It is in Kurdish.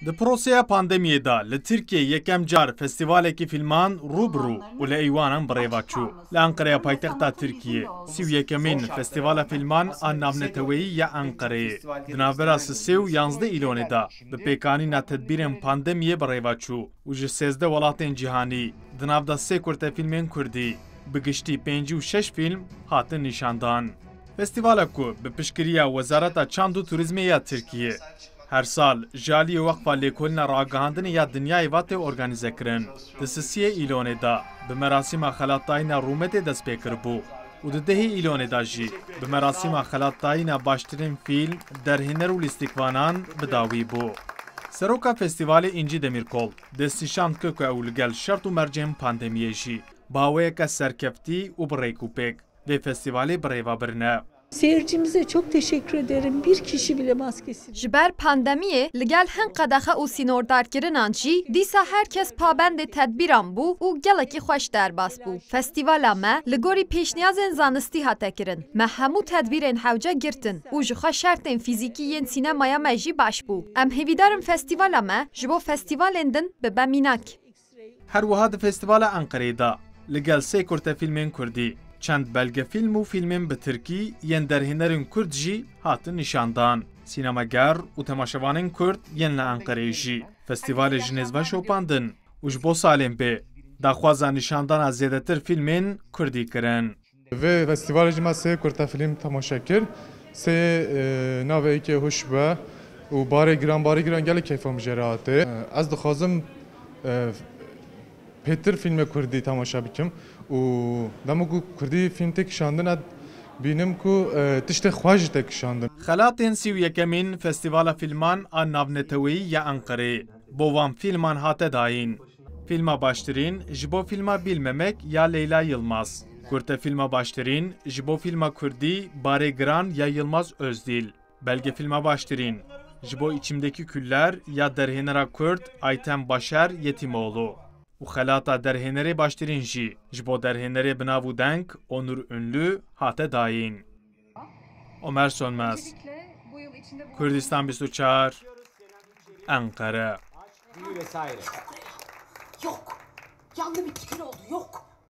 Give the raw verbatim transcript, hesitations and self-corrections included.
Di proseya pandemiyê de li Tirkiyê yekem car festîvalekî fîlman rû bi rû û li Eywanan bi rêva çû. Li Enqereya paytexta Tirkiyê, sî û yekemîn Festîvala Fîlman a Navneteweyî ya Enqereyê di navbera sisê û yanzdeh Îlonê de bi pêkanîna tedbîrên pandemiyê bi rêva çû û ji sêzdeh welatên cîhanî, di nav de sê kurtefîlmên kurdî, bi giştî pêncî û şeş fîlm hatin nîşandan. Festîvala ku bi piştgiriya Wezareta Çand û Turîzmê ya Tirkiyê her sal ji aliyê Weqfa Lêkolîna Ragihandinê ya Dinyayê ve tê organîzekirin, di sisiyê Îlonê de bi merasîma xelatdayîna rûmetê dest pê kiribû û di dehê Îlonê de jî bi merasîma xelatdayîna baştirîn fîlm, derhêner û lîstikvanan bi dawî bû. Seroka festîvalê Încî Demîrkol destnîşan dike ku ew li gel şert û mercên pandemiyê jî bi awayeke serkeftî û bi rêk û pêk vê festîvalê bi rêva birine. Seyircimize çok teşekkür ederim. Bir kişi bile maskesiz. Ji ber pandemiyê li gel hin qedexe û sînordarkirinan jî dîsa her kes pabendê tedbîran bû û gelekî xweş derbas bû. Festîvala me li gorî pêşniyazên zanistî hate kirin. Me hemû tedbîrên hewce girtin û ji xwe şertên fîzîkî yên sînemaya me jî baş bû. Em hêvîdar in festîvala me ji bo festîvalên din bibe mînak. Her wiha di Festîvala Enqereyê de li gel sê kurtefîlmên kurdî, çend belgefîlm û fîlmên bi tirkî yên derhênerên kurd jî hatin nîşandan. Sînemager û temaşevanên kurd yên li Enqereyê jî festîvalê ji nêz ve şopandin û ji bo salên bê daxwaza nîşandana zêdetir fîlmên kurdî kirin. Vê festîvalê jî me sê kurtefîlm temaşe kir. Sê, e, navê yekê Huş Be û Barê Giran, Barê Giran gelek keyfa min jê re hatê. E, ez dixwazim, e, pêtir fîlmê kurdî temaşe bikim û dema ku kurdî fîlm tê kişandin, ez bînim ku, e, tiştê xweş jî tê kişandin. Xelatên sî û yekemîn Festîvala Fîlman a Navneteweyî ya Enqereyê bo van fîlman hate dayîn. Fîlma baştirîn ji bo fîlma Bilmemek ya Leyla Yilmaz. Kurtefîlma baştirîn ji bo fîlma kurdî Barê Giran ya Yilmaz Özdil. Belgefîlma baştirîn ji bo İçimdeki Küller ya derhênera kurd Ayten Başar Yetîmoğlu. Û xelata derhênerê baştirîn jî ji bo derhênerê bi nav û deng Onur Ünlü hate dayîn. Ömer Sönmez, Kurdistan bîst û çar, Ankara. Yok. Yandı, bir fikir oldu. Yok.